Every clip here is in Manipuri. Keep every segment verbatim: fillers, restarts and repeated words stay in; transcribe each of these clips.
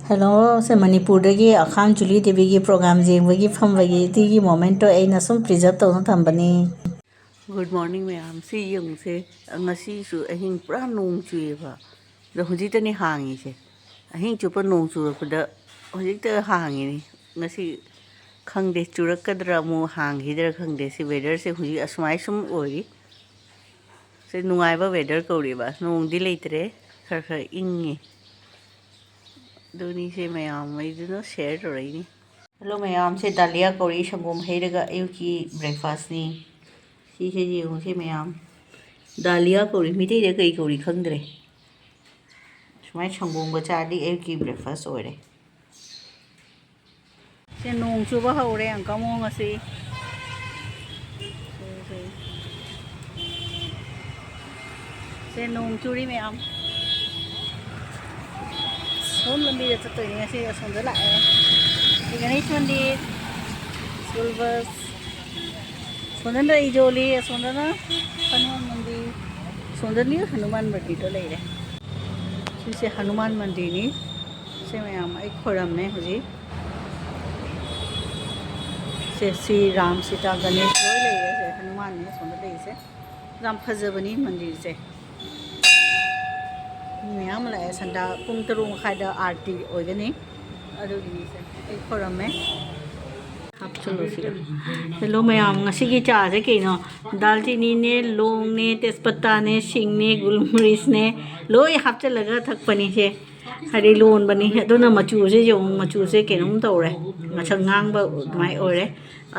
ꯍꯦꯜꯂꯣ, ꯁꯦ ꯃꯅꯤꯄꯨꯔꯗꯒꯤ ꯑꯈꯥꯡ ꯖꯨꯂꯤ ꯗꯦꯕꯤꯒꯤ ꯄ꯭ꯔꯣꯒ꯭ꯔꯥꯝ ꯌꯦꯡꯕꯒꯤ ꯐꯝꯕꯒꯤ ꯑꯗꯨꯒꯤ ꯃꯣꯃꯦꯟꯠꯇꯣ ꯑꯩꯅ ꯁꯨꯝ ꯄ꯭ꯔꯤꯖꯔꯕ ꯇꯧꯗꯨꯅ ꯊꯝꯕꯅꯤ꯫ ꯒꯨꯗ ꯃꯣꯔꯅꯤꯡ ꯃꯌꯥꯝ꯫ ꯁꯤ ꯌꯦꯡꯉꯨꯁꯦ, ꯉꯁꯤꯁꯨ ꯑꯍꯤꯡ ꯄꯨꯔꯥ ꯅꯣꯡ ꯆꯨꯏꯌꯦꯕ꯫ ꯑꯗꯣ ꯍꯧꯖꯤꯛꯇꯅꯤ ꯍꯥꯡꯉꯤꯁꯦ꯫ ꯑꯍꯤꯡ ꯆꯨꯞꯄ ꯅꯣꯡ ꯆꯨꯔꯛꯄꯗ ꯍꯧꯖꯤꯛꯇ ꯍꯥꯡꯉꯤꯅꯤ꯫ ꯉꯁꯤ ꯈꯪꯗꯦ, ꯆꯨꯔꯛꯀꯗ꯭ꯔꯥ ꯑꯃꯨꯛ ꯍꯥꯡꯈꯤꯗ꯭ꯔꯥ ꯈꯪꯗꯦ꯫ ꯁꯤ ꯋꯦꯗꯔꯁꯦ ꯍꯧꯖꯤꯛ ꯑꯁꯨꯃꯥꯏ ꯁꯨꯝ ꯑꯣꯏꯔꯤ꯫ ꯁꯤ ꯅꯨꯡꯉꯥꯏꯕ ꯋꯦꯗꯔ ꯀꯧꯔꯤꯕ꯫ ꯅꯣꯡꯗꯤ ꯂꯩꯇ꯭ꯔꯦ, ꯈꯔ ꯈꯔ ꯏꯪꯉꯤ꯫ ꯑꯗꯨꯅꯤ ꯁꯦ ꯃꯌꯥꯝ ꯑꯩꯗꯨꯅ ꯁꯤꯌꯔ ꯇꯧꯔꯛꯏꯅꯤ꯫ ꯍꯦꯜꯂꯣ ꯃꯌꯥꯝ, ꯁꯦ ꯗꯥꯂꯤꯌꯥ ꯀꯧꯔꯤ, ꯁꯪꯒꯣꯝ ꯍꯩꯔꯒ ꯑꯌꯨꯛꯀꯤ ꯕ꯭ꯔꯦꯛꯐꯥꯁꯅꯤ꯫ ꯁꯤꯁꯦ ꯌꯦꯡꯉꯨꯁꯦ ꯃꯌꯥꯝ, ꯗꯥꯂꯤꯌꯥ ꯀꯧꯔꯤ, ꯃꯤꯇꯩꯗ ꯀꯩ ꯀꯧꯔꯤ ꯈꯪꯗ꯭ꯔꯦ꯫ ꯁꯨꯃꯥꯏꯅ ꯁꯪꯒꯣꯝꯒ ꯆꯥꯔꯗꯤ ꯑꯌꯨꯛꯀꯤ ꯕ꯭ꯔꯦꯛꯐꯥꯁ ꯑꯣꯏꯔꯦ꯫ ꯁꯦ ꯅꯣꯡ ꯆꯨꯕ ꯍꯧꯔꯦ ꯑꯪꯀ ꯃꯑꯣꯡ ꯑꯁꯤ꯫ ꯁꯦ ꯅꯣꯡ ꯆꯨꯔꯤ ꯃꯌꯥꯝ꯫ ꯁꯣꯝ ꯂꯝꯕꯤꯗ ꯆꯠꯇꯣꯏꯅꯦ ꯉꯁꯤ꯫ ꯑꯁꯣꯝꯗ ꯂꯥꯛꯑꯦ꯫ ꯁꯤ ꯒꯅꯦꯁ ꯃꯟꯗꯤꯔ, ꯁ꯭ꯀꯨꯜ ꯕꯁ꯫ ꯁꯣꯝꯗꯅ ꯏꯖꯣꯂꯤ, ꯑꯁꯣꯝꯗꯅ ꯍꯅꯨꯃꯥꯟ ꯃꯟꯗꯤꯔ꯫ ꯁꯣꯝꯗꯅꯤ ꯍꯅꯨꯃꯥꯟ ꯃꯟꯗꯤꯔꯗꯣ ꯂꯩꯔꯦ꯫ ꯁꯤꯁꯦ ꯍꯅꯨꯃꯥꯟ ꯃꯟꯗꯤꯔꯅꯤ꯫ ꯁꯦ ꯃꯌꯥꯝ ꯑꯩ ꯈꯣꯏꯔꯝꯃꯦ ꯍꯧꯖꯤꯛ꯫ ꯁꯦ ꯁꯤ ꯔꯥꯝ, ꯁꯤꯇꯥ, ꯒꯅꯦꯁ ꯂꯣꯏ ꯂꯩꯔꯦ꯫ ꯁꯦ ꯍꯅꯨꯃꯥꯟꯅꯦ ꯑꯁꯣꯝꯗ ꯂꯩꯔꯤꯁꯦ꯫ ꯌꯥꯝ ꯐꯖꯕꯅꯤ ꯃꯟꯗꯤꯔꯁꯦ꯫ ꯃꯤ ꯃꯌꯥꯝ ꯑꯃ ꯂꯥꯛꯑꯦ꯫ ꯁꯟꯗꯥ ꯄꯨꯡ ꯇꯔꯨꯛ ꯃꯈꯥꯏꯗ ꯑꯥꯔꯇꯤ ꯑꯣꯏꯒꯅꯤ꯫ ꯑꯗꯨꯒꯤꯅꯤ ꯁꯦ꯫ ꯑꯩ ꯈꯣꯏꯔꯝꯃꯦ꯫ ꯍꯥꯞꯆꯜꯂꯣ ꯁꯤꯗ꯫ ꯍꯦꯜꯂꯣ ꯃꯌꯥꯝ, ꯉꯁꯤꯒꯤ ꯆꯥꯁꯦ ꯀꯩꯅꯣ? ꯗꯥꯜꯆꯤꯅꯤꯅꯦ, ꯂꯣꯡꯅꯦ, ꯇꯦꯖꯄꯇꯥꯅꯦ, ꯁꯤꯡꯅꯦ, ꯒꯨꯜꯃꯨꯔꯤꯁꯅꯦ, ꯂꯣꯏ ꯍꯥꯞꯆꯜꯂꯒ ꯊꯛꯄꯅꯤ ꯁꯦ꯫ ꯍꯥꯏꯗꯤ ꯂꯣꯟꯕꯅꯤ꯫ ꯑꯗꯨꯅ ꯃꯆꯨꯁꯦ ꯌꯦꯡꯉꯨ, ꯃꯆꯨꯁꯦ ꯀꯩꯅꯣꯝ ꯇꯧꯔꯦ꯫ ꯉꯁꯪ ꯉꯥꯡꯕ ꯑꯗꯨꯃꯥꯏꯅ ꯑꯣꯏꯔꯦ꯫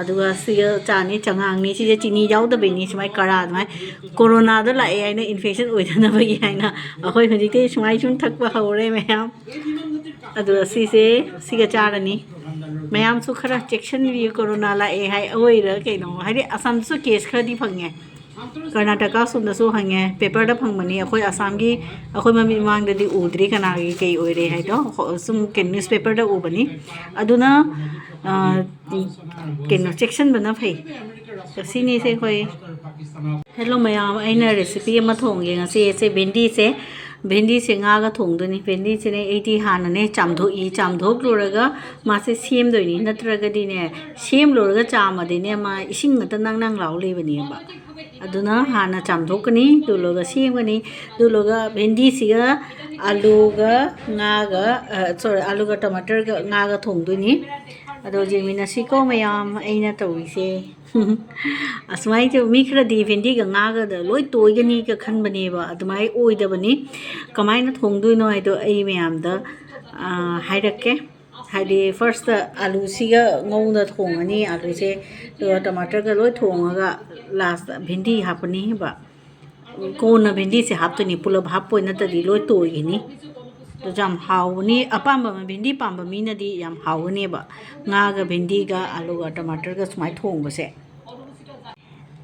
ꯑꯗꯨꯒ ꯁꯤꯒ ꯆꯥꯅꯤ, ꯆꯉꯥꯡꯅꯤ꯫ ꯁꯤꯁꯦ ꯆꯤꯅꯤ ꯌꯥꯎꯗꯕꯩꯅꯤ꯫ ꯁꯨꯃꯥꯏꯅ ꯀꯔꯥ ꯑꯗꯨꯃꯥꯏꯅ ꯀꯣꯔꯣꯅꯥꯗꯣ ꯂꯥꯛꯑꯦ ꯍꯥꯏꯅ, ꯏꯟꯐꯦꯛꯁꯟ ꯑꯣꯏꯗꯅꯕꯒꯤ ꯍꯥꯏꯅ ꯑꯩꯈꯣꯏ ꯍꯧꯖꯤꯛꯇꯤ ꯁꯨꯃꯥꯏꯅ ꯁꯨꯝ ꯊꯛꯄ ꯍꯧꯔꯦ ꯃꯌꯥꯝ꯫ ꯑꯗꯣ ꯁꯤꯁꯦ ꯁꯤꯒ ꯆꯥꯔꯅꯤ꯫ ꯃꯌꯥꯝꯁꯨ ꯈꯔ ꯆꯦꯛꯁꯤꯟꯕꯤꯌꯨ, ꯀꯣꯔꯣꯅꯥ ꯂꯥꯛꯑꯦ ꯍꯥꯏ ꯑꯣꯏꯔ ꯀꯩꯅꯣ, ꯍꯥꯏꯗꯤ ꯑꯁꯥꯝꯗꯁꯨ ꯀꯦꯁ ꯈꯔꯗꯤ ꯐꯪꯉꯦ꯫ ꯀꯔꯅꯥꯇꯀꯥ ꯁꯣꯝꯗꯁꯨ ꯍꯪꯉꯦ, ꯄꯦꯄꯔꯗ ꯐꯪꯕꯅꯤ꯫ ꯑꯩꯈꯣꯏ ꯑꯁꯥꯝꯒꯤ, ꯑꯩꯈꯣꯏ ꯃꯃꯤꯠ ꯃꯃꯥꯡꯗꯗꯤ ꯎꯗ꯭ꯔꯤ ꯀꯅꯥꯒꯤ ꯀꯩ ꯑꯣꯏꯔꯦ ꯍꯥꯏꯗꯣ, ꯁꯨꯝ ꯀꯩꯅꯣ ꯅ꯭ꯌꯨꯁꯄꯦꯄꯔꯗ ꯎꯕꯅꯤ꯫ ꯑꯗꯨꯅ, ꯑ, ꯀꯩꯅꯣ, ꯆꯦꯛꯁꯤꯟꯕꯅ ꯐꯩ꯫ ꯁꯤꯅꯤꯁꯦ ꯑꯩꯈꯣꯏ꯫ ꯍꯦꯜꯂꯣ ꯃꯌꯥꯝ, ꯑꯩꯅ ꯔꯦꯁꯤꯄꯤ ꯑꯃ ꯊꯣꯡꯒꯦ ꯉꯁꯤ꯫ ꯁꯦ ꯚꯦꯟꯗꯤꯁꯦ ꯚꯦꯟꯗꯤꯁꯦ ꯉꯥꯒ ꯊꯣꯡꯗꯣꯏꯅꯤ꯫ ꯚꯦꯟꯗꯤꯁꯤꯅꯦ ꯑꯩꯗꯤ ꯍꯥꯟꯅꯅꯦ ꯆꯥꯝꯊꯣꯛꯏ꯫ ꯆꯥꯝꯊꯣꯛꯂꯨꯔꯒ ꯃꯥꯁꯦ ꯁꯦꯝꯗꯣꯏꯅꯤ, ꯅꯠꯇ꯭ꯔꯒꯗꯤꯅꯦ, ꯁꯦꯝꯂꯨꯔꯒ ꯆꯥꯝꯃꯗꯤꯅꯦ, ꯃꯥ ꯏꯁꯤꯡ ꯉꯥꯛꯇ ꯅꯪ ꯅꯪ ꯂꯥꯎ ꯂꯩꯕꯅꯦꯕ꯫ ꯑꯗꯨꯅ ꯍꯥꯟꯅ ꯆꯥꯝꯊꯣꯛꯀꯅꯤ, ꯑꯗꯨ ꯂꯣꯏꯔꯒ ꯁꯦꯝꯒꯅꯤ꯫ ꯑꯗꯨ ꯂꯣꯏꯔꯒ ꯚꯦꯟꯗꯤꯁꯤꯒ ꯑꯂꯨꯒ ꯉꯥꯒ, ꯑ, sorry, ꯑꯂꯨꯒ ꯇꯃꯥꯇꯔꯒ ꯉꯥꯒ ꯊꯣꯡꯗꯣꯏꯅꯤ꯫ ꯑꯗꯣ ꯌꯦꯡꯃꯤꯟꯅꯁꯤꯀꯣ ꯃꯌꯥꯝ, ꯑꯩꯅ ꯇꯧꯔꯤꯁꯦ꯫ ꯑꯁꯨꯃꯥꯏꯅ ꯇꯧ-, ꯃꯤ ꯈꯔꯗꯤ ꯚꯦꯟꯗꯤꯒ ꯉꯥꯒꯗ ꯂꯣꯏ ꯇꯣꯏꯒꯅꯤꯒ ꯈꯟꯕꯅꯦꯕ, ꯑꯗꯨꯃꯥꯏꯅ ꯑꯣꯏꯗꯕꯅꯤ꯫ ꯀꯃꯥꯏꯅ ꯊꯣꯡꯗꯣꯏꯅꯣ ꯍꯥꯏꯗꯣ ꯑꯩ ꯃꯌꯥꯝꯗ, ꯑ, ꯍꯥꯏꯔꯛꯀꯦ꯫ ꯍꯥꯏꯗꯤ first ꯑꯂꯨꯁꯤꯒ ꯉꯧꯅ ꯊꯣꯡꯉꯅꯤ, ꯑꯂꯨꯁꯦ, ꯑꯗꯨꯒ ꯇꯃꯥꯇꯔꯒ ꯂꯣꯏ ꯊꯣꯡꯉꯒ last ꯚꯦꯟꯗꯤ ꯍꯥꯞꯄꯅꯤꯕ꯫ ꯀꯣꯟꯅ ꯚꯦꯟꯗꯤꯁꯦ ꯍꯥꯞꯇꯣꯏꯅꯤ, ꯄꯨꯂꯞ ꯍꯥꯞꯄꯣꯏ, ꯅꯠꯇ꯭ꯔꯗꯤ ꯂꯣꯏ ꯇꯣꯏꯒꯅꯤ꯫ ꯑꯗꯨꯁꯨ ꯌꯥꯝ ꯍꯥꯎꯕꯅꯤ, ꯑꯄꯥꯝꯕ ꯚꯦꯟꯗꯤ ꯄꯥꯝꯕ ꯃꯤꯅꯗꯤ ꯌꯥꯝ ꯍꯥꯎꯒꯅꯦꯕ, ꯉꯥꯒ ꯚꯦꯟꯗꯤꯒ ꯑꯂꯨꯒ ꯇꯃꯥꯇꯔꯒ ꯁꯨꯃꯥꯏꯅ ꯊꯣꯡꯕꯁꯦ꯫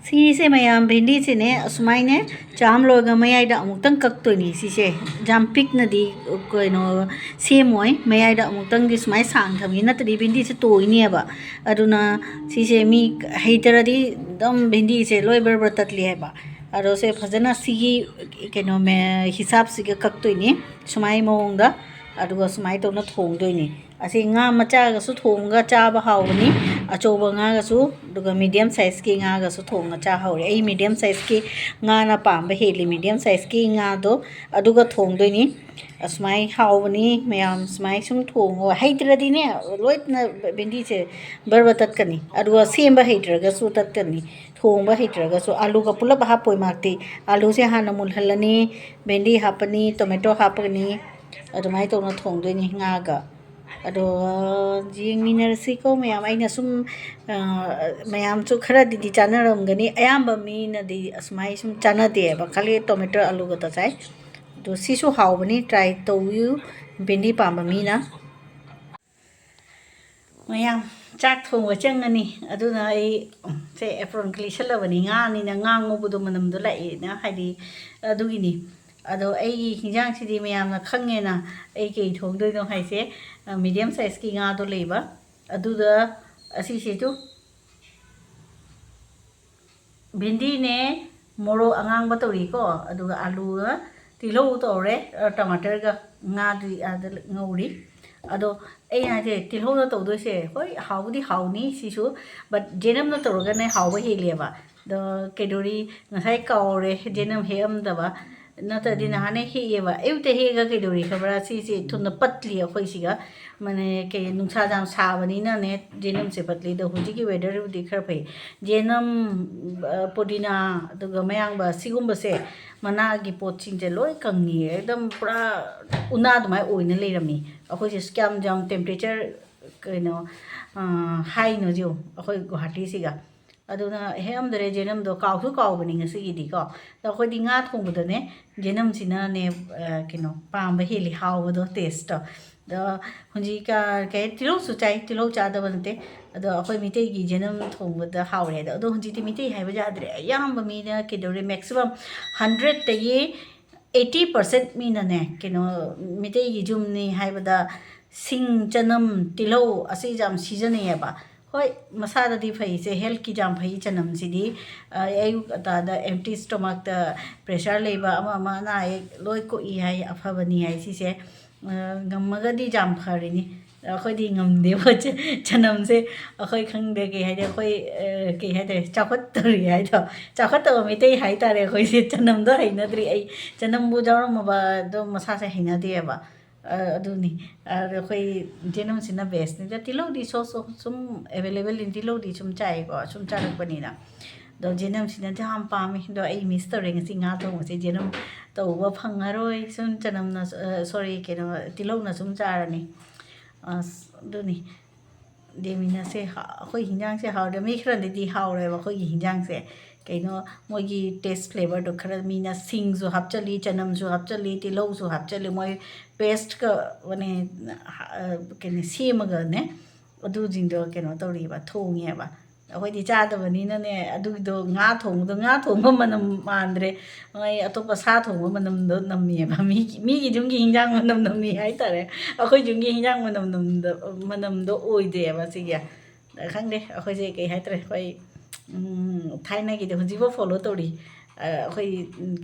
ꯁꯤꯁꯦ ꯃꯌꯥꯝ ꯚꯦꯟꯗꯤꯁꯤꯅꯦ ꯑꯁꯨꯃꯥꯏꯅ ꯆꯥꯝ ꯂꯣꯏꯔꯒ ꯃꯌꯥꯏꯗ ꯑꯃꯨꯛꯇꯪ ꯀꯛꯇꯣꯏꯅꯤ꯫ ꯁꯤꯁꯦ ꯌꯥꯝ ꯄꯤꯛꯅꯗꯤ ꯀꯩꯅꯣ ꯁꯦꯝꯃꯣꯏ, ꯃꯌꯥꯏꯗ ꯑꯃꯨꯛꯇꯪꯗꯤ ꯁꯨꯃꯥꯏꯅ ꯁꯥꯡ ꯊꯝꯒꯦ, ꯅꯠꯇ꯭ꯔꯗꯤ ꯚꯦꯟꯗꯤꯁꯦ ꯇꯣꯏꯅꯦꯕ꯫ ꯑꯗꯨꯅ ꯁꯤꯁꯦ ꯃꯤ ꯍꯩꯇ꯭ꯔꯗꯤ ꯑꯗꯨꯝ ꯚꯦꯟꯗꯤꯁꯦ ꯂꯣꯏ ꯕꯔ ꯕꯔ ꯇꯠꯂꯤ ꯍꯥꯏꯕ꯫ ꯑꯗꯣ ꯁꯦ ꯐꯖꯅ ꯁꯤꯒꯤ ꯀꯩꯅꯣ ꯃꯦ-, ꯍꯤꯁꯥꯞꯁꯤꯒ ꯀꯛꯇꯣꯏꯅꯤ ꯁꯨꯃꯥꯏ ꯃꯑꯣꯡꯗ, ꯑꯗꯨꯒ ꯁꯨꯃꯥꯏꯅ ꯇꯧꯅ ꯊꯣꯡꯗꯣꯏꯅꯤ꯫ ꯑꯁꯤ ꯉꯥ ꯃꯆꯥꯒꯁꯨ ꯊꯣꯡꯉꯒ ꯆꯥꯕ ꯍꯥꯎꯕꯅꯤ, ꯑꯆꯧꯕ ꯉꯥꯒꯁꯨ, ꯑꯗꯨꯒ medium sizeꯀꯤ ꯉꯥꯒꯁꯨ ꯊꯣꯡꯉ ꯆꯥ ꯍꯧꯔꯦ꯫ ꯑꯩ medium sizeꯀꯤ ꯉꯥꯅ ꯄꯥꯝꯕ ꯍꯦꯜꯂꯤ, medium sizeꯀꯤ ꯉꯥꯗꯣ ꯑꯗꯨꯒ ꯊꯣꯡꯗꯣꯏꯅꯤ꯫ ꯑꯁꯨꯃꯥꯏ ꯍꯥꯎꯕꯅꯤ ꯃꯌꯥꯝ, ꯁꯨꯃꯥꯏ ꯁꯨꯝ ꯊꯣꯡꯉꯣ꯫ ꯍꯩꯇ꯭ꯔꯗꯤꯅꯦ, ꯂꯣꯏꯅ ꯚꯦꯟꯗꯤꯁꯦ ꯕꯔ ꯕꯔ ꯇꯠꯀꯅꯤ, ꯑꯗꯨꯒ ꯁꯦꯝꯕ ꯍꯩꯇ꯭ꯔꯒꯁꯨ ꯇꯠꯀꯅꯤ, ꯊꯣꯡꯕ ꯍꯩꯇ꯭ꯔꯒꯁꯨ꯫ ꯑꯂꯨꯒ ꯄꯨꯂꯞ ꯍꯥꯞꯄꯣꯏ ꯃꯥꯛꯇꯤ꯫ ꯑꯂꯨꯁꯦ ꯍꯥꯟꯅ ꯃꯨꯜꯍꯜꯂꯅꯤ, ꯚꯦꯟꯗꯤ ꯍꯥꯞꯄꯅꯤ, tomato ꯍꯥꯞꯄꯅꯤ, ꯑꯗꯨꯃꯥꯏꯅ ꯇꯧꯅ ꯊꯣꯡꯗꯣꯏꯅꯤ ꯉꯥꯒ꯫ ꯑꯗꯣ ꯌꯦꯡꯃꯤꯟꯅꯔꯁꯤꯀꯣ ꯃꯌꯥꯝ꯫ ꯑꯩꯅ ꯁꯨꯝ, ꯑ, ꯃꯌꯥꯝꯁꯨ ꯈꯔꯗꯤꯗꯤ ꯆꯥꯅꯔꯝꯒꯅꯤ, ꯑꯌꯥꯝꯕ ꯃꯤꯅꯗꯤ ꯑꯁꯨꯃꯥꯏ ꯁꯨꯝ ꯆꯥꯅꯗꯦꯕ, ꯈꯜꯂꯤ tomato ꯑꯂꯨ ꯈꯛꯇ ꯆꯥꯏ꯫ ꯑꯗꯣ ꯁꯤꯁꯨ ꯍꯥꯎꯕꯅꯤ, try ꯇꯧꯕꯤꯌꯨ ꯚꯦꯟꯗꯤ ꯄꯥꯝꯕ ꯃꯤꯅ꯫ ꯃꯌꯥꯝ ꯆꯥꯛ ꯊꯣꯡꯕ ꯆꯪꯉꯅꯤ, ꯑꯗꯨꯅ ꯑꯩ ꯁꯦ apronꯒ ꯂꯤꯠꯁꯜꯂꯕꯅꯤ, ꯉꯥꯅꯤꯅ ꯉꯥ ꯉꯧꯕꯗꯣ ꯃꯅꯝꯗꯣ ꯂꯥꯛꯑꯦꯅ, ꯍꯥꯏꯗꯤ ꯑꯗꯨꯒꯤꯅꯤ꯫ ꯑꯗꯣ ꯑꯩꯒꯤ ꯍꯤꯟꯖꯥꯡꯁꯤꯗꯤ ꯃꯌꯥꯝꯅ ꯈꯪꯉꯦꯅ, ꯑꯩ ꯀꯩ ꯊꯣꯡꯗꯣꯏꯅꯣ ꯍꯥꯏꯁꯦ, ꯑ, medium sizeꯀꯤ ꯉꯥꯗꯣ ꯂꯩꯕ, ꯑꯗꯨꯗ ꯑꯁꯤꯁꯤꯁꯨ ꯚꯦꯟꯗꯤꯅꯦ, ꯃꯣꯔꯣꯛ ꯑꯉꯥꯡꯕ ꯇꯧꯔꯤꯀꯣ, ꯑꯗꯨꯒ ꯑꯂꯨꯒ ꯇꯤꯜꯍꯧ ꯇꯧꯔꯦ, ꯑ, ꯇꯃꯥꯇꯔꯒ ꯉꯥꯗꯤ ꯑꯥꯗ ꯉꯧꯔꯤ꯫ ꯑꯗꯣ ꯑꯩ ꯍꯥꯏꯁꯦ, ꯇꯤꯜꯍꯧꯅ ꯇꯧꯗꯣꯏꯁꯦ, ꯍꯣꯏ, ꯍꯥꯎꯕꯨꯗꯤ ꯍꯥꯎꯅꯤ ꯁꯤꯁꯨ, but ꯖꯦꯅꯝꯅ ꯇꯧꯔꯒꯅ ꯍꯥꯎꯕ ꯍꯦꯜꯂꯦꯕ꯫ ꯑꯗꯣ ꯀꯩꯗꯧꯔꯤ, ꯉꯁꯥꯏ ꯀꯥꯎꯔꯦ ꯖꯦꯅꯝ ꯍꯦꯛꯑꯝꯗꯕ, ꯅꯠꯇ꯭ꯔꯗꯤ ꯅꯍꯥꯟꯅ ꯍꯦꯛꯑꯦꯕ꯫ ꯑꯌꯨꯛꯇ ꯍꯦꯛꯑꯒ ꯀꯩꯗꯧꯔꯤ ꯈꯪꯕ꯭ꯔꯥ? ꯁꯤꯁꯦ ꯊꯨꯅ ꯄꯠꯂꯤ ꯑꯩꯈꯣꯏ ꯁꯤꯒ, ꯃꯥꯅꯦ, ꯀꯩ, ꯅꯨꯡꯁꯥ ꯌꯥꯝ ꯁꯥꯕꯅꯤꯅꯅꯦ ꯖꯦꯅꯝꯁꯦ ꯄꯠꯂꯤ꯫ ꯑꯗꯣ ꯍꯧꯖꯤꯛꯀꯤ weatherꯕꯨꯗꯤ ꯈꯔ ꯐꯩ꯫ ꯖꯦꯅꯝ, ꯑ, ꯄꯨꯗꯤꯅꯥ, ꯑꯗꯨꯒ ꯃꯌꯥꯡꯕ, ꯁꯤꯒꯨꯝꯕꯁꯦ, ꯃꯅꯥꯒꯤ ꯄꯣꯠꯁꯤꯡꯁꯦ ꯂꯣꯏ ꯀꯪꯉꯤ, ꯑꯦꯛꯗꯝ ꯄꯨꯔꯥ ꯎꯅꯥ ꯑꯗꯨꯃꯥꯏꯅ ꯑꯣꯏꯅ ꯂꯩꯔꯝꯃꯤ꯫ ꯑꯩꯈꯣꯏꯁꯦ ꯀꯌꯥꯝ ꯌꯥꯝ temperature, ꯀꯩꯅꯣ, ꯑ, highꯅꯣ ꯌꯦꯡꯉꯨ, ꯑꯩꯈꯣꯏ ꯒꯨꯋꯥꯍꯥꯇꯤꯁꯤꯒ꯫ ꯑꯗꯨꯅ ꯍꯦꯛꯑꯝꯗ꯭ꯔꯦ ꯖꯦꯅꯝꯗꯣ, ꯀꯥꯎꯁꯨ ꯀꯥꯎꯕꯅꯤ ꯉꯁꯤꯒꯤꯗꯤꯀꯣ꯫ ꯑꯗꯣ ꯑꯩꯈꯣꯏꯗꯤ ꯉꯥ ꯊꯣꯡꯕꯗꯅꯦ ꯖꯦꯅꯝꯁꯤꯅꯅꯦ, ꯑ, ꯀꯩꯅꯣ, ꯄꯥꯝꯕ ꯍꯦꯜꯂꯤ, ꯍꯥꯎꯕꯗꯣ, tasteꯇꯣ꯫ ꯑꯗꯣ ꯍꯧꯖꯤꯛ ꯀ-, ꯀꯩ ꯍꯥꯏ, ꯇꯤꯜꯍꯧꯁꯨ ꯆꯥꯏ, ꯇꯤꯜꯍꯧ ꯆꯥꯗꯕ ꯅꯠꯇꯦ꯫ ꯑꯗꯣ ꯑꯩꯈꯣꯏ ꯃꯤꯇꯩꯒꯤ ꯖꯦꯅꯝ ꯊꯣꯡꯕꯗ ꯍꯥꯎꯔꯦ꯫ ꯑꯗꯣ, ꯑꯗꯣ ꯍꯧꯖꯤꯛꯇꯤ ꯃꯤꯇꯩ ꯍꯥꯏꯕ ꯌꯥꯗ꯭ꯔꯦ꯫ ꯑꯌꯥꯝꯕ ꯃꯤꯅ ꯀꯩꯗꯧꯔꯦ, maximum hundredꯇꯒꯤ eighty percent ꯃꯤꯅꯅꯦ, ꯀꯩꯅꯣ, ꯃꯤꯇꯩꯒꯤ ꯌꯨꯝꯅꯤ ꯍꯥꯏꯕꯗ ꯁꯤꯡ, ꯆꯅꯝ, ꯇꯤꯜꯍꯧ ꯑꯁꯤ ꯌꯥꯝ ꯁꯤꯖꯤꯟꯅꯩꯌꯦꯕ꯫ ꯍꯣꯏ, ꯃꯁꯥꯗꯗꯤ ꯐꯩꯁꯦ, healthꯀꯤ ꯌꯥꯝ ꯐꯩ ꯆꯅꯝꯁꯤꯗꯤ꯫ ꯑ, ꯑꯌꯨꯛ ꯉꯟꯇꯥꯗ empty stomachꯇ pressure ꯂꯩꯕ, ꯑꯃ ꯑꯃ ꯑꯅꯥ ꯑꯌꯦꯛ ꯂꯣꯏ ꯀꯣꯛꯏ ꯍꯥꯏ, ꯑꯐꯕꯅꯤ ꯍꯥꯏ ꯁꯤꯁꯦ꯫ ꯑ, ꯉꯝꯃꯒꯗꯤ ꯌꯥꯝ ꯐꯔꯤꯅꯤ꯫ ꯑꯩꯈꯣꯏꯗꯤ ꯉꯝꯗꯦꯕ, ꯆ-, ꯆꯅꯝꯁꯦ ꯑꯩꯈꯣꯏ ꯈꯪꯗꯦ, ꯀꯩ ꯍꯥꯏꯗꯤ, ꯑꯩꯈꯣꯏ, ꯑ, ꯀꯩ ꯍꯥꯏꯇꯥꯔꯦ, ꯆꯥꯎꯈꯠꯇꯔꯤ ꯍꯥꯏꯗꯣ, ꯆꯥꯎꯈꯠꯇꯕ ꯃꯤꯇꯩ ꯍꯥꯏꯇꯥꯔꯦ ꯑꯩꯈꯣꯏꯁꯦ꯫ ꯆꯅꯝꯗꯣ ꯍꯩꯅꯗ꯭ꯔꯤ ꯑꯩ, ꯆꯅꯝꯕꯨ ꯌꯥꯎꯔꯝꯃꯕ ꯑꯗꯣ ꯃꯁꯥꯁꯦ ꯍꯩꯅꯗꯦꯕ꯫ ꯑ, ꯑꯗꯨꯅꯤ꯫ ꯑꯗ ꯑꯩꯈꯣꯏ ꯖꯦꯅꯝꯁꯤꯅ bestꯅꯤꯗ꯫ ꯇꯤꯜꯍꯧꯗꯤ so so ꯁꯨꯝ available in, ꯇꯤꯜꯍꯧꯗꯤ ꯁꯨꯝ ꯆꯥꯏꯀꯣ, ꯁꯨꯝ ꯆꯥꯔꯛꯄꯅꯤꯅ꯫ ꯑꯗꯣ ꯖꯦꯅꯝꯁꯤꯅꯗꯤ ꯌꯥꯝ ꯄꯥꯝꯃꯤ꯫ ꯑꯗꯣ ꯑꯩ miss ꯇꯧꯔꯦ ꯉꯁꯤ ꯉꯥ ꯊꯣꯡꯕꯁꯦ꯫ ꯖꯦꯅꯝ ꯇꯧꯕ ꯐꯪꯉꯔꯣꯏ꯫ ꯁꯨꯝ ꯆꯅꯝꯅ, ꯑ, sorry, ꯀꯩꯅꯣ, ꯇꯤꯜꯍꯧꯅ ꯁꯨꯝ ꯆꯥꯔꯅꯤ꯫ ꯑꯁ, ꯑꯗꯨꯅꯤ꯫ ꯗꯦꯃꯤꯅꯁꯦ ꯍꯥ-, ꯑꯩꯈꯣꯏ ꯍꯤꯟꯖꯥꯡꯁꯦ ꯍꯥꯎꯔꯦ꯫ ꯃꯤ ꯈꯔꯅꯗꯤ ꯍꯥꯎꯔꯣꯏꯕ ꯑꯩꯈꯣꯏꯒꯤ ꯍꯤꯟꯖꯥꯡꯁꯦ꯫ ꯀꯩꯅꯣ, ꯃꯣꯏꯒꯤ taste flavorꯗꯣ ꯈꯔ, ꯃꯤꯅ ꯁꯤꯡꯁꯨ ꯍꯥꯞꯆꯜꯂꯤ, ꯆꯅꯝꯁꯨ ꯍꯥꯞꯆꯜꯂꯤ, ꯇꯤꯜꯍꯧꯁꯨ ꯍꯥꯞꯆꯜꯂꯤ꯫ ꯃꯣꯏ pasteꯀ, ꯃꯅꯦ, ꯍꯥ-, ꯀꯩꯅꯣ, ꯁꯦꯝꯃꯒꯅꯦ, ꯑꯗꯨꯁꯤꯡꯗꯣ ꯀꯩꯅꯣ ꯇꯧꯔꯤꯕ, ꯊꯣꯡꯉꯦꯕ꯫ ꯑꯩꯈꯣꯏꯗꯤ ꯆꯥꯗꯕꯅꯤꯅꯅꯦ, ꯑꯗꯨꯒꯤꯗꯣ ꯉꯥ ꯊꯣꯡꯕꯗꯣ, ꯉꯥ ꯊꯣꯡꯕ ꯃꯅꯝ ꯃꯥꯟꯗ꯭ꯔꯦ꯫ ꯃꯣꯏ ꯑꯇꯣꯞꯄ ꯁꯥ ꯊꯣꯡꯕ ꯃꯅꯝꯗꯣ ꯅꯝꯃꯦꯕ꯫ ꯃꯤꯒꯤ, ꯃꯤꯒꯤ ꯌꯨꯝꯒꯤ ꯍꯤꯟꯖꯥꯡ ꯃꯅꯝ ꯅꯝꯃꯤ ꯍꯥꯏꯇꯥꯔꯦ꯫ ꯑꯩꯈꯣꯏ ꯌꯨꯝꯒꯤ ꯍꯤꯟꯖꯥꯡ ꯃꯅꯝ ꯅꯝꯗ-, ꯃꯅꯝꯗꯣ ꯑꯣꯏꯗꯦꯕ ꯁꯤꯒꯤ꯫ ꯈꯪꯗꯦ, ꯑꯩꯈꯣꯏꯁꯦ ꯀꯩ ꯍꯥꯏꯇꯥꯔꯦ, ꯑꯩꯈꯣꯏ, ꯎꯝ, ꯊꯥꯏꯅꯒꯤꯗꯣ ꯍꯧꯖꯤꯛꯐꯥꯎ follow ꯇꯧꯔꯤ꯫ ꯑꯩꯈꯣꯏ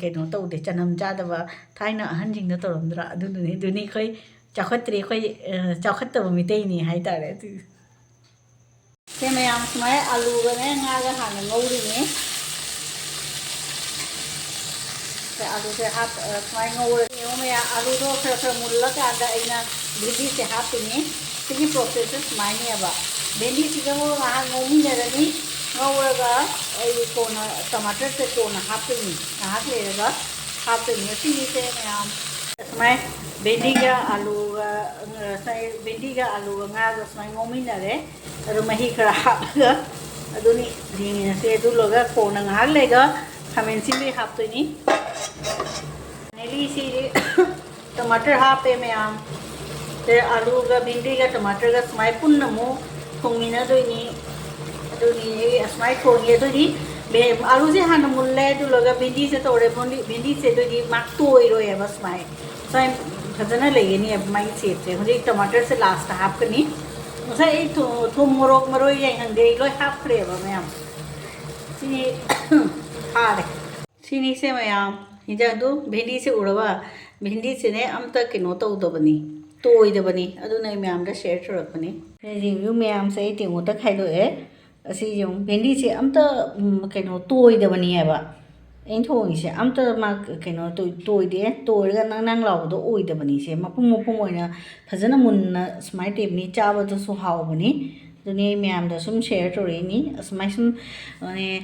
ꯀꯩꯅꯣ ꯇꯧꯗꯦ, ꯆꯅꯝ ꯆꯥꯗꯕ ꯊꯥꯏꯅ ꯑꯍꯟꯁꯤꯡꯅ ꯇꯧꯔꯝꯗ꯭ꯔꯥ? ꯑꯗꯨꯗꯨꯅꯤ꯫ ꯑꯗꯨꯅꯤ ꯑꯩꯈꯣꯏ ꯆꯥꯎꯈꯠꯇ꯭ꯔꯤ, ꯑꯩꯈꯣꯏ ꯆꯥꯎꯈꯠꯇꯕ ꯃꯤꯇꯩꯅꯤ ꯍꯥꯏꯇꯥꯔꯦ꯫ ꯑꯗꯨ ꯁꯦ ꯃꯌꯥꯝ, ꯁꯨꯃꯥꯏꯅ ꯑꯂꯨꯒꯅꯦ ꯉꯥꯒ ꯍꯥꯟꯅ ꯉꯧꯔꯤꯅꯦ꯫ ꯁꯦ ꯑꯂꯨꯁꯦ ꯍꯥꯞ-, ꯑ, ꯁꯨꯃꯥꯏꯅ ꯉꯧꯔꯒ ꯌꯦꯡꯉꯣ ꯃꯌꯥꯝ, ꯑꯂꯨꯗꯣ ꯈꯔ ꯈꯔ ꯃꯨꯜꯂꯀꯥꯟꯗ ꯑꯩꯅ ꯚꯦꯟꯗꯤꯁꯦ ꯍꯥꯞꯄꯤꯅꯤ꯫ ꯁꯤꯒꯤ process ꯁꯦ ꯁꯨꯃꯥꯏꯅꯅꯦꯕ꯫ ꯚꯦꯟꯗꯤꯁꯤꯒ ꯉꯥꯏꯍꯥꯛ ꯉꯧꯃꯤꯟꯅꯔꯅꯤ꯫ ꯉꯧꯔꯒ ꯑꯩ ꯀꯣꯟꯅ ꯇꯃꯥꯇꯔꯁꯦ ꯀꯣꯟꯅ ꯍꯥꯞꯇꯣꯏꯅꯤ, ꯉꯥꯏꯍꯥꯛ ꯂꯩꯔꯒ ꯍꯥꯞꯇꯣꯏꯅꯤ꯫ ꯁꯤꯒꯤꯁꯦ ꯃꯌꯥꯝ ꯁꯨꯃꯥꯏ ꯚꯦꯟꯗꯤꯒ ꯑꯂꯨꯒ, ꯉꯁꯥꯏ ꯚꯦꯟꯗꯤꯒ ꯑꯂꯨꯒ ꯉꯥꯒ ꯁꯨꯃꯥꯏ ꯉꯧꯃꯤꯟꯅꯔꯦ꯫ ꯑꯗꯣ ꯃꯍꯤ ꯈꯔ ꯍꯥꯞꯄꯒ ꯑꯗꯨꯅꯤ ꯌꯦꯡꯉꯁꯦ꯫ ꯑꯗꯨ ꯂꯣꯏꯔꯒ ꯀꯣꯟꯅ ꯉꯥꯏꯍꯥꯛ ꯂꯩꯔꯒ ꯈꯥꯃꯦꯟ ꯑꯁꯤꯟꯕꯤ ꯍꯥꯞꯇꯣꯏꯅꯤ꯫ Finally ꯁꯤꯗꯤ ꯇꯃꯥꯇꯔ ꯍꯥꯞꯄꯦ ꯃꯌꯥꯝ꯫ ꯑꯗꯩ ꯑꯂꯨꯒ ꯚꯦꯟꯗꯤꯒ ꯇꯃꯥꯇꯔꯒ ꯁꯨꯃꯥꯏ ꯄꯨꯟꯅ ꯑꯃꯨꯛ ꯊꯣꯡꯃꯤꯟꯅꯗꯣꯏꯅꯤ꯫ ꯑꯗꯨꯅꯤ ꯑꯩ ꯑꯁꯨꯃꯥꯏ ꯊꯣꯡꯉꯤ꯫ ꯑꯗꯨꯗꯤ ꯚꯦ-, ꯑꯂꯨꯁꯦ ꯍꯥꯟꯅ ꯃꯨꯜꯂꯦ꯫ ꯑꯗꯨ ꯂꯣꯏꯔꯒ ꯚꯦꯟꯗꯤꯁꯦ ꯇꯧꯔꯦ꯫ ꯚꯦꯟꯗꯤ-, ꯚꯦꯟꯗꯤꯁꯦ ꯑꯗꯨꯗꯤ ꯃꯥ ꯇꯣꯏꯔꯣꯏꯑꯕ ꯁꯨꯃꯥꯏ꯫ ꯁꯨꯃꯥꯏ ꯐꯖꯅ ꯂꯩꯒꯅꯤꯕ ꯃꯥꯒꯤ shape ꯁꯦ꯫ ꯍꯧꯖꯤꯛ ꯇꯃꯥꯇꯔꯁꯦ last ꯇ ꯍꯥꯞꯀꯅꯤ꯫ ꯉꯁꯥꯏ ꯑꯩ ꯊꯨ-, ꯊꯨꯝ, ꯃꯣꯔꯣꯛ, ꯃꯔꯣꯏ, ꯌꯥꯏꯉꯪꯗꯤ ꯑꯩ ꯂꯣꯏ ꯍꯥꯞꯈ꯭ꯔꯦꯕ ꯃꯌꯥꯝ꯫ ꯁꯤꯅꯤ ꯐꯥꯔꯦ꯫ ꯁꯤꯅꯤꯁꯦ ꯃꯌꯥꯝ, ꯍꯤꯟꯖꯥꯡꯗꯨ ꯚꯦꯟꯗꯤꯁꯦ ꯎꯔꯕ? ꯚꯦꯟꯗꯤꯁꯤꯅꯦ ꯑꯝꯇ ꯀꯩꯅꯣ ꯇꯧꯗꯕꯅꯤ, ꯇꯣꯏꯗꯕꯅꯤ꯫ ꯑꯗꯨꯅ ꯑꯩ ꯃꯌꯥꯝꯗ share ꯇꯧꯔꯛꯄꯅꯤ꯫ Review ꯃꯌꯥꯝꯁꯦ ꯑꯩ ꯇꯦꯡꯀꯣꯠꯇ ꯈꯥꯏꯗꯣꯛꯑꯦ꯫ ꯑꯁꯤ ꯌꯦꯡꯉꯨ, ꯚꯦꯟꯗꯤꯁꯦ ꯑꯝꯇ, ꯎꯝ, ꯀꯩꯅꯣ ꯇꯣꯏꯗꯕꯅꯦꯕ꯫ ꯑꯩꯅ ꯊꯣꯡꯉꯤꯁꯦ ꯑꯝꯇ ꯃꯥ ꯀꯩꯅꯣ ꯇꯣꯏ-, ꯇꯣꯏꯗꯦ꯫ ꯇꯣꯏꯔꯒ ꯅꯪ ꯅꯪ ꯂꯥꯎꯕꯗꯣ ꯑꯣꯏꯗꯕꯅꯤ꯫ ꯁꯦ ꯃꯄꯨꯝ ꯃꯄꯨꯝ ꯑꯣꯏꯅ ꯐꯖꯅ ꯃꯨꯟꯅ ꯁꯨꯃꯥꯏꯅ ꯇꯧꯕꯅꯤ, ꯆꯥꯕꯗꯁꯨ ꯍꯥꯎꯕꯅꯤ꯫ ꯑꯗꯨꯅꯤ ꯑꯩ ꯃꯌꯥꯝꯗ ꯁꯨꯝ share ꯇꯧꯔꯛꯏꯅꯤ꯫ ꯑꯁꯨꯃꯥꯏ ꯁꯨꯝ, ꯑꯦ,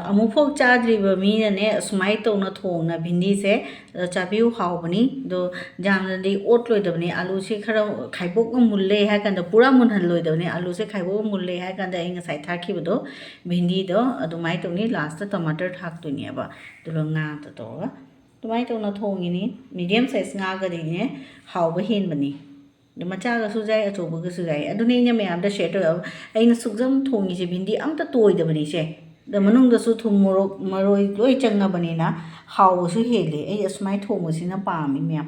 ꯑꯃꯨꯛꯐꯥꯎ ꯆꯥꯗ꯭ꯔꯤꯕ ꯃꯤꯅꯅꯦ ꯑꯁꯨꯃꯥꯏ ꯇꯧꯅ ꯊꯣꯡꯅ ꯚꯦꯟꯗꯤꯁꯦ, ꯑ, ꯆꯥꯕꯤꯌꯨ, ꯍꯥꯎꯕꯅꯤ꯫ ꯑꯗꯣ ꯌꯥꯝꯅꯗꯤ ꯑꯣꯠꯂꯣꯏꯗꯕꯅꯤ꯫ ꯑꯂꯨꯁꯦ ꯈꯔ ꯈꯥꯏꯕꯣꯛꯅ ꯃꯨꯜꯂꯦ ꯍꯥꯏ ꯀꯥꯟꯗ, ꯄꯨꯔꯥ ꯃꯨꯟꯍꯜꯂꯣꯏꯗꯕꯅꯤ꯫ ꯑꯂꯨꯁꯦ ꯈꯥꯏꯕꯣꯛꯅ ꯃꯨꯜꯂꯦ ꯍꯥꯏ ꯀꯥꯟꯗ ꯑꯩ ꯉꯁꯥꯏ ꯊꯥꯛꯈꯤꯕꯗꯣ, ꯚꯦꯟꯗꯤꯗꯣ ꯑꯗꯨꯃꯥꯏꯅ ꯇꯧꯅꯤ꯫ Last ꯇ ꯇꯃꯥꯇꯔ ꯊꯥꯛꯇꯣꯏꯅꯦꯕ꯫ ꯑꯗꯨꯒ ꯉꯥꯗ ꯇꯧꯔꯒ ꯑꯗꯨꯃꯥꯏꯅ ꯇꯧꯅ ꯊꯣꯡꯉꯤꯅꯤ꯫ Medium size ꯉꯥꯒꯗꯤꯅꯦ ꯍꯥꯎꯕ ꯍꯦꯟꯕꯅꯤ꯫ ꯑꯗꯨ ꯃꯆꯥꯒꯁꯨ ꯌꯥꯏ, ꯑꯆꯧꯕꯒꯁꯨ ꯌꯥꯏ꯫ ꯑꯗꯨꯅꯤ ꯑꯩꯅ ꯃꯌꯥꯝꯗ share ꯇꯧꯋꯦ꯫ ꯑꯩꯅ ꯁꯨꯛꯖꯝ ꯊꯣꯡꯉꯤꯁꯦ ꯚꯦꯟꯗꯤ ꯑꯝꯇ ꯇꯣꯏꯗꯕꯅꯤ ꯁꯦ꯫ ꯑꯗ ꯃꯅꯨꯡꯗꯁꯨ ꯊꯨꯝ, ꯃꯣꯔꯣꯛ, ꯃꯔꯣꯏ ꯂꯣꯏ ꯆꯪꯉꯕꯅꯤꯅ ꯍꯥꯎꯕꯁꯨ ꯍꯦꯜꯂꯤ꯫ ꯑꯩ ꯑꯁꯨꯃꯥꯏꯅ ꯊꯣꯡꯕꯁꯤꯅ ꯄꯥꯝꯃꯤ ꯃꯌꯥꯝ꯫